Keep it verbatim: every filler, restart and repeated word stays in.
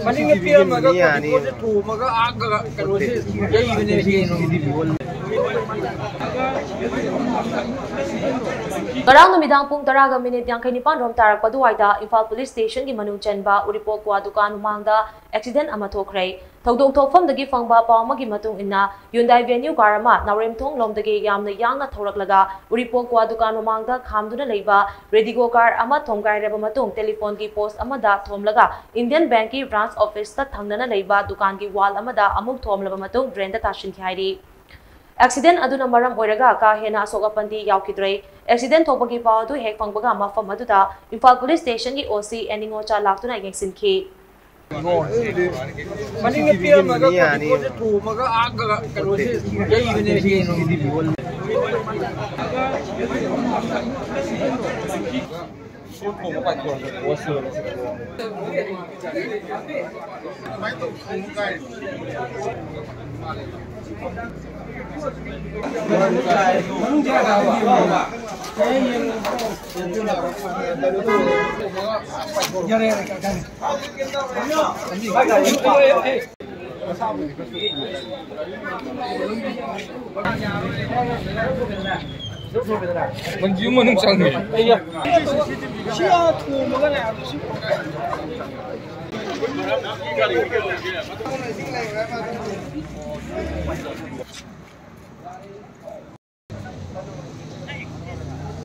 ꯃꯅꯤꯡꯗ ꯄꯤꯔꯝꯃꯒ ꯀꯣꯐꯤ ꯄꯣꯠꯁꯦ ꯊꯣꯝꯃꯒ ꯑꯥ ꯀꯩꯅꯣꯁꯦ ꯌꯩꯕꯅꯦ꯫ ꯉꯔꯥꯡ ꯅꯨꯃꯤꯗꯥꯡ ꯄꯨꯡ ꯇꯔꯥꯒ ꯃꯤꯅꯤꯠ ꯌꯥꯡꯈꯩ ꯅꯤꯄꯥꯟ ꯔꯣꯝ ꯇꯥꯔꯛꯄ ꯑꯗꯨꯋꯥꯏꯗ ꯏꯝꯐꯥꯜ ꯄꯨꯂꯤꯁ ꯁ꯭ꯇꯦꯁꯟꯒꯤ ꯃꯅꯨꯡ ꯆꯟꯕ ꯎꯔꯤꯄꯣꯛ ꯀ꯭ꯋꯥ ꯗꯨꯀꯥꯟ ꯃꯃꯥꯡꯗ ꯑꯦꯛꯁꯤꯗꯦꯟ ꯑꯃ ꯊꯣꯛꯈ꯭ꯔꯦ꯫ ꯊꯧꯗꯣꯛ ꯊꯣꯛꯐꯝꯗꯒꯤ ꯐꯪꯕ ꯄꯥꯎ ꯑꯃꯒꯤ ꯃꯇꯨꯡ ꯏꯟꯅ, ꯍ꯭ꯌꯨꯟꯗꯥꯏ ꯚꯦꯅ꯭ꯌꯨ ꯀꯥꯔ ꯑꯃ ꯅꯥꯎꯔꯦꯝꯊꯣꯡ ꯂꯣꯝꯗꯒꯤ ꯌꯥꯝꯅ ꯌꯥꯡꯅ ꯊꯧꯔꯛꯂꯒ ꯎꯔꯤꯄꯣꯛ ꯀ꯭ꯋꯥ ꯗꯨꯀꯥꯟ ꯃꯃꯥꯡꯗ ꯈꯥꯝꯗꯨꯅ ꯂꯩꯕ ꯔꯦꯗꯤꯒꯣ ꯀꯥꯔ ꯑꯃ ꯊꯣꯝꯒꯥꯏꯔꯕ ꯃꯇꯨꯡ, ꯇꯦꯂꯤꯐꯣꯟꯒꯤ ꯄꯣꯁ ꯑꯃꯗ ꯊꯣꯝꯂꯒ ꯏꯟꯗꯤꯌꯟ ꯕꯦꯡꯛꯀꯤ ꯕ꯭ꯔꯥꯟꯆ ꯑꯣꯐꯤꯁꯇ ꯊꯪꯅꯅ ꯂꯩꯕ ꯗꯨꯀꯥꯟꯒꯤ ꯋꯥꯜ ꯑꯃꯗ ꯑꯃꯨꯛ ꯊꯣꯝꯂꯕ ꯃꯇꯨꯡ ꯗ꯭ꯔꯦꯟꯗ ꯇꯥꯁꯤꯟꯈꯤ ꯍꯥꯏꯔꯤ꯫ ꯑꯦꯛꯁꯤꯗꯦꯟ ꯑꯗꯨꯅ ꯃꯔꯝ ꯑꯣꯏꯔꯒ ꯀꯥ ꯍꯦꯟꯅ ꯑꯁꯣꯛ ꯑꯄꯟꯗꯤ ꯌꯥꯎꯈꯤꯗ꯭ꯔꯦ꯫ ꯑꯦꯛꯁꯤꯗꯦꯟ ꯊꯣꯛꯄꯒꯤ ꯄꯥꯎ ꯑꯗꯨ ꯍꯦꯛ ꯐꯪꯕꯒ ꯃꯐꯝ ꯑꯗꯨꯗ ꯏꯝꯐꯥꯜ ꯄꯨꯂꯤꯁ ꯁ꯭ꯇꯦꯁꯟꯒꯤ ꯑꯣ ꯁꯤ ꯑꯦꯟ ꯅꯤꯉꯣꯆꯥ ꯂꯥꯛꯇꯨꯅ ꯌꯦꯡꯁꯤꯟꯈꯤ꯫ ꯃꯅꯤꯡꯗ ꯄꯤꯔꯝꯃꯒ ꯀꯣꯐꯤ ꯄꯣꯠꯁꯦ ꯊꯣꯝꯃꯒ ꯑꯥ ꯀꯩꯅꯣꯁꯦ ꯌꯩꯕꯅꯦ꯫ ꯅꯪꯁꯨ ꯌꯨꯝ ꯃꯅꯨꯡ ꯆꯪꯉꯦ꯫